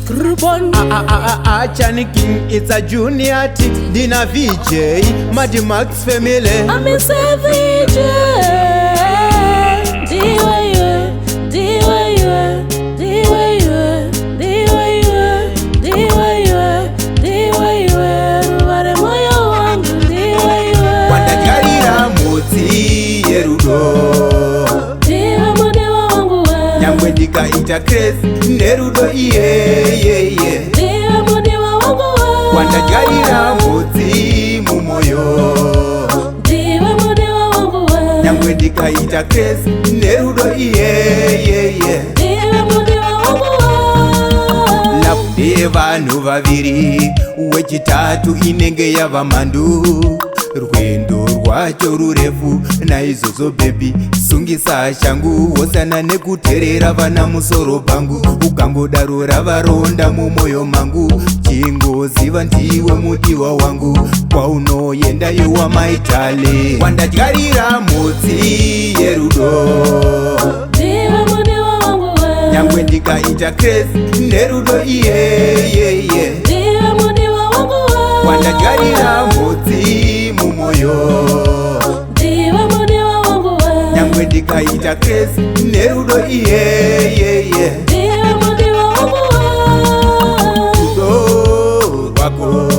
Krubon. Achani King, it's a junior T, Dina VJ, Madi Max family. I'm a savage. Ndiwe iwe, ndiwe iwe, ndiwe iwe, ndiwe iwe, ndiwe iwe, ndiwe iwe, ruva remoyo wangu, ndiwe iwe. Wandadyarira mhodzi yerudo. Ndiwe mudiwa wangu we. Nyangwe ndikaita crazy nerudo iyeyeye. Ndiwe mudiwa wangu we. Wandadyarira mhodzi mumoyo. Ndiwe mudiwa wangu we. Nyangwe ndikaita crazy nerudo iyeyeye. Ndiwe mudiwa wangu we. Love ndeyevanhu vaviri, wechitatu inenge yava mhandu. Rwendo rwacho rurefu, naizvozvo baby, sungisa shangu, wosana nekuterera vana musoro bhangu. Ukangodaro ravaronda mumwoyo mangu, chingoziva ndiwe mudiwa wangu. Kwaunoenda iwa maitale, wandadyarira mhodzi yerudo. Ndiwe mudiwa wangu we. Nyangwe ndikaita crazy nerudo iyeyeye. Ndiwe mudiwa wangu we. Wandadyarira mhodzi mumoyo. Ndiwe mudiwa wangu we. Nyangwe ndikaita crazy nerudo iyeyeye. Ndiwe mudiwa wangu we. Rudo rwako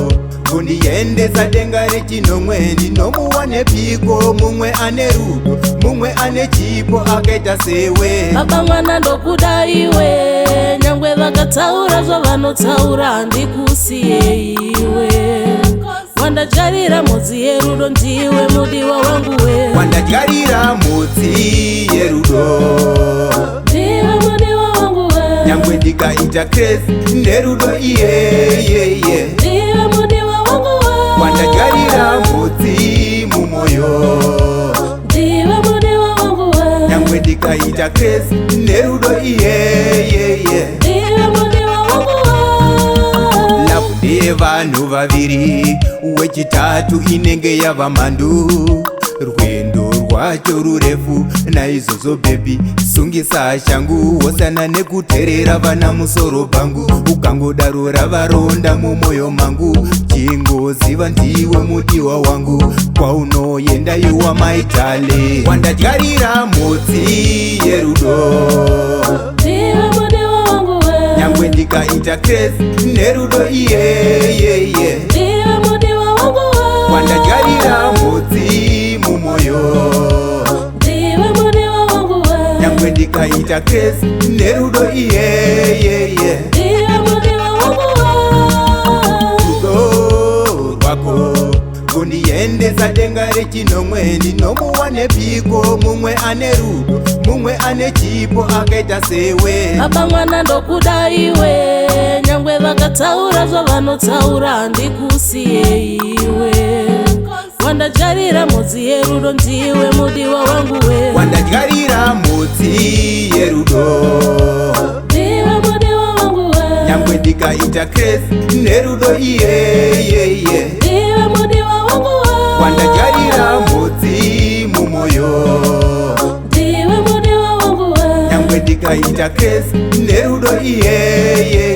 kundiendesa denga rechinomwe, ndinomuwanepiko mumwe ane rudo, mumwe ane chipo akaita sewe? Baba mwana, ndokuda iwe, nyangwe vakataura zvavanotaura, handikusiye iwe. Wandadyarira mhodzi yerudo, ndiwe mudiwa wangu we. Wandadyarira mhodzi yerudo. Ndiwe mudiwa wangu we. Nyangwe ndikaita crazy nerudo iyeyeye. Ndiwe mudiwa wangu we. Wandadyarira mhodzi mumoyo. Ndiwe mudiwa wangu we. Nyangwe ndikaita crazy nerudo iyeyeye. Ndiwe mudiwa wangu we. Love ndeyevanhu vaviri, wechitatu inenge yava mhandu. Rwendo rwacho rurefu, naizvozvo baby, sungisa shangu, wosana nekuterera vana musoro bhangu. Ukangodaro ravaronda mumwoyo mangu, chingoziva ndiwe mudiwa wangu. Kwaunoenda iwa maitale, wandadyarira mhodzi yerudo. Ndiwe mudiwa wangu we. Nyangwe ndikaita crazy nerudo iyeyeye. Ndiwe mudiwa wangu we. Wandadyarira mhodzi mumoyo. Ndiwe mudiwa wangu we. Nyangwe ndikaita crazy nerudo iyeyeye. Ndiwe mudiwa wangu we. Rudo rwako kundiendesa denga rechinomwe, ndinomuwanepiko mumwe ane rudo, mumwe ane chipo akaita sewe? Baba mwana, ndokuda iwe, nyangwe vakataura zvavanotaura, handikusiye iwe. Wandadyarira mhodzi yerudo, ndiwe mudiwa wangu we. Wandadyarira mhodzi yerudo. Ndiwe mudiwa wangu we. Nyangwe ndikaita crazy nerudo iyeyeye. Ndiwe mudiwa wangu we. Wandadyarira mhodzi mumoyo. Ndiwe mudiwa wangu we. Nyangwe ndikaita crazy nerudo iyeyeye.